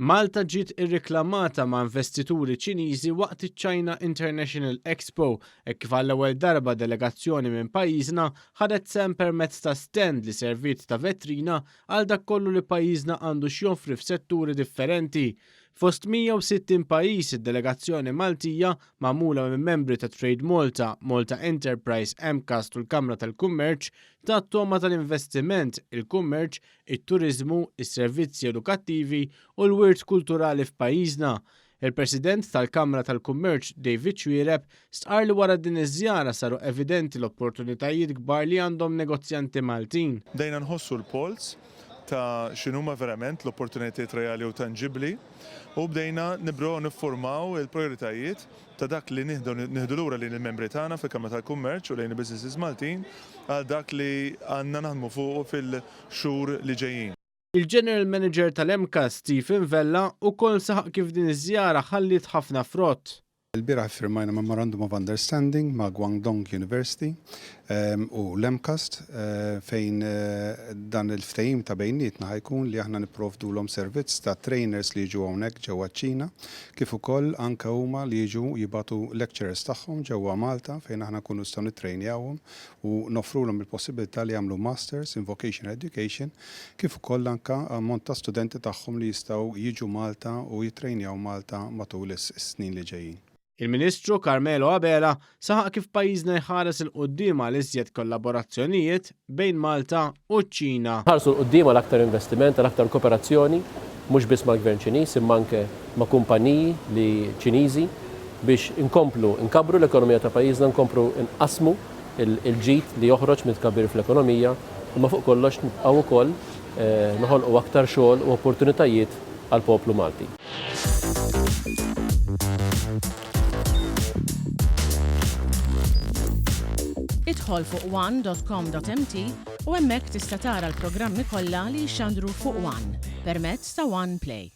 Malta ġiet irriklamata ma' investituri Ċiniżi waqt iċ-China International Expo hekk kif għall-ewwel darba delegazzjoni minn pajjiżna ħadet sehem permezz ta' stand li serviet ta' vetrina għal dak kollu li pajjiżna għandu x'joffri f'setturi differenti. Fost 160 pajjiż id-delegazzjoni Maltija, magħmula minn membri ta' Trade Malta, Malta Enterprise, MCAST u l-Kamra tal-Kummerċ, tat togħma tal-investiment, il-kummerċ, it-turiżmu, is-servizzi edukattivi u l-wirt kulturali f'pajjiżna. Il-President tal-Kamra tal-Kummerċ David Xuereb stqarr li wara din iż-żjara saru evidenti l-opportunitajiet kbar li għandhom negozjanti Maltin. Bdejna nħossu l-polz ta' x'inhuma verament l-opportunitajiet reali u tanġibbli u bdejna nibdew niffurmaw il-prijoritajiet ta' dak li nieħdu nieħdu lura lejn il-membri tagħna fil-Kamra tal-Kummerċ u lejn il-businesses Maltin għal dak li għandna naħdmu fuqu fil-xhur li ġejjin. Il-General Manager tal-MCAST Stephen Vella ukoll saħaq kif din iż-żjara ħalliet ħafna frott. Ilbieraħ iffirmajna Memorandum of Understanding ma' Guangdong University u l-MCAST fejn dan il-ftehim ta' bejnietna ħa jkun li aħna nipprovdulhom servizz ta' trainers li jiġu hawnhekk ġewwa ċ-Ċina kif ukoll anke huma li jiġu jibagħtu lecturers tagħhom ġewwa Malta fejn aħna nkunu nistgħu nittrejnjawhom u noffrulhom il-possibilità li jagħmlu Masters in Vocational Education kif ukoll anke ammont ta' studenti tagħhom li jistgħu jiġu Malta u jittrejnjaw Malta matul is-snin li ġejjin. Il-Ministru Carmelo Abela saħaq kif pajjiżna jħares 'il quddiem għal iżjed kollaborazzjonijiet bejn Malta u ċ-Ċina. Nħarsu 'l quddiem għal aktar investiment, għal aktar koperazzjoni, mhux biss mal-Gvern Ċiniż imma anke ma' kumpaniji li Ċiniżi biex inkomplu nkabbru l-ekonomija ta' pajjiżna, nkomplu nqassmu l-ġid li joħroġ mit-tkabbir fl-ekonomija, imma fuq kollox nibqgħu wkoll noħolqu aktar xogħol u opportunitajiet għall-poplu Malti. Idħol fuq one.com.mt u hemmhekk tista' tara l-programmi kollha li jixxandru fuq One permezz ta' One Play.